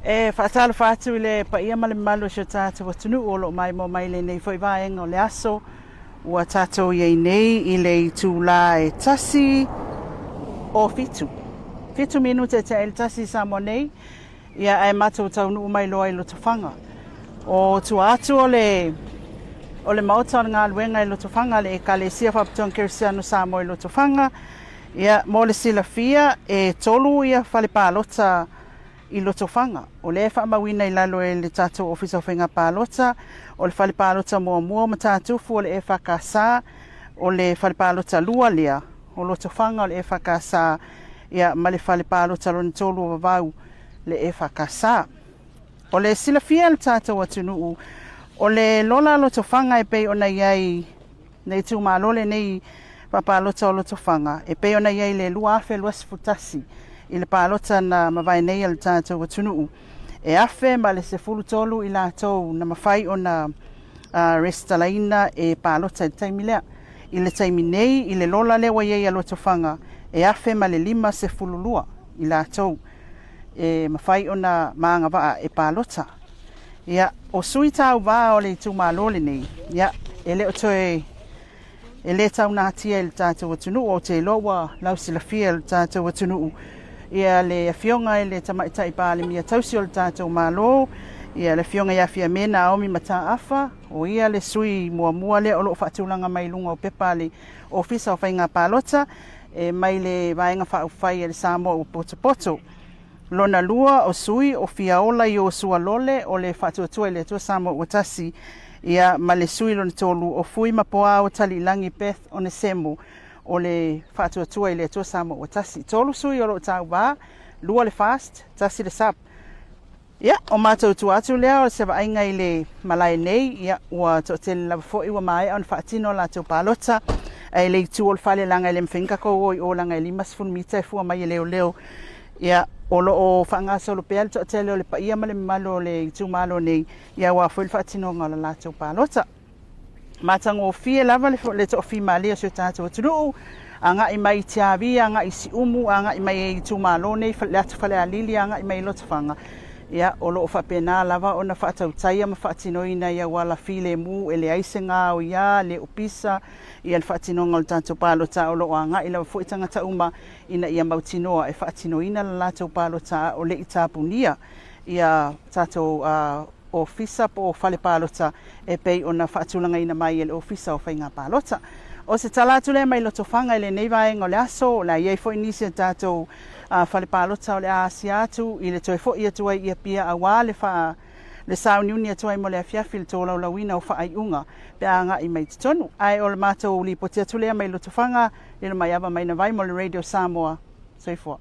E faatalofa atu i le paia ma le mamalu o si o tatou atunuu o lo o maimoa mai lenei foi vaega o le aso ua tatou i ai nei i le itulā e 1:07. 7 minute e tea i le 1 i Samoa nei, ia ae matou taunuu mai loa i Lotofaga. O tua atu o le maota o le galuega i Lotofaga, le Ekalesia Faapitoa Kerisiano Samoa i Lotofaga. Ia, mo le silafia, e tolu ia fale palota i Lotofaga. O lea e faamauina i lalo e le tatou Ofisa o Faiga Palota. O le fale palota muamua o Matatufu o le EFKS, o le fale palota lua lea o Lotofaga o le EFKS, ia ma le fale palota lona tolu o Vavau, le EFKS. O le silafia le tatou atunuu, o le lola Lotofaga e pei ona i ai le itumalo lenei faapalota o Lotofaga e pei ona i ai le 2021 i le palota na mavae nei a le tatou atunuu. E 1013 i latou na mafai ona resitalaina e palota i le taimi lea. I le taimi nei, i le lola lea ua i ai a Lotofaga, e 1052 i latou e mafai ona maagavaa e palota. Ia, o sui tauvā o le itumalo lenei, ia, e le o toe e le taunatia i le tatou atunuu. Ou te iloa ua lausilafia i le tatou atunuu ia le afioga i le Tamaitai Palemia tausi o le tatou Malo, ia le afioga ia Fiame Naomi Mataafa. O ia le sui muamua lea o loo faatulaga mai luga o pepa a le Ofisa o Faiga Palota e mai le Vaega Faaupufai a le Samoa Ua Potopoto. Lona lua o sui o Fiaola Iosua Lole o le Faatuatua i le Atua Samoa Ua Tasi, ia ma le sui lona tolu o Fui Mapoao Taliilagi Beth Onesemo o le Faatuatua i le Atua Samoa Ua Tasi. Tolu sui o loo tauvā, lua le FAST, tasi le SUP. Ia, o matou tua atu lea o se vaaiga i le malae nei, ia, ua toatele lava foi ua maea ona faatino latou palota. Ae le itu o le fale laga e le mafai ona tatou o i o laga e 50 mita e fua mai e leoleo. Ia, o lo o faagasolo pea le toatele o le paia ma le mamalu o le itumalo nei, ia aua foi le faatinoga o le latou palota. Matagofie lava le toafimalie o si o tatou atunuu, agai mai i Tiavi, agai i Siumu, agai mai i itumalo nei, le atu Falealili, agai mai i Lotofaga. Ia, o lo o faapena lava ona faatautaia ma faatinoina i auala filemu e leai se gaoia, le opisa, ia le faatinoga o le tatou palota o lo o agai lava foi tagata uma ina ia mautinoa e faatinoina le latou palota a o le i tapunia ia tatou ofisa po o fale palota e pei ona faatulagaina mai e le Ofisa o Faiga Palota. O se tala atu lea mai Lotofaga i lenei vaega o le aso, o le a i ai foi nisi o tatou fale palota o le a asia atu i le toe foi atu ai i Apia aua le faa le sauniuni atu ai mo le afiafi le tolaulauina o faaiuga pe a agai mai totonu. Ae o le matou lipoti atu lea mai Lotofaga, Lilomaiava Mainavai mo le Radio Samoa. Soifua.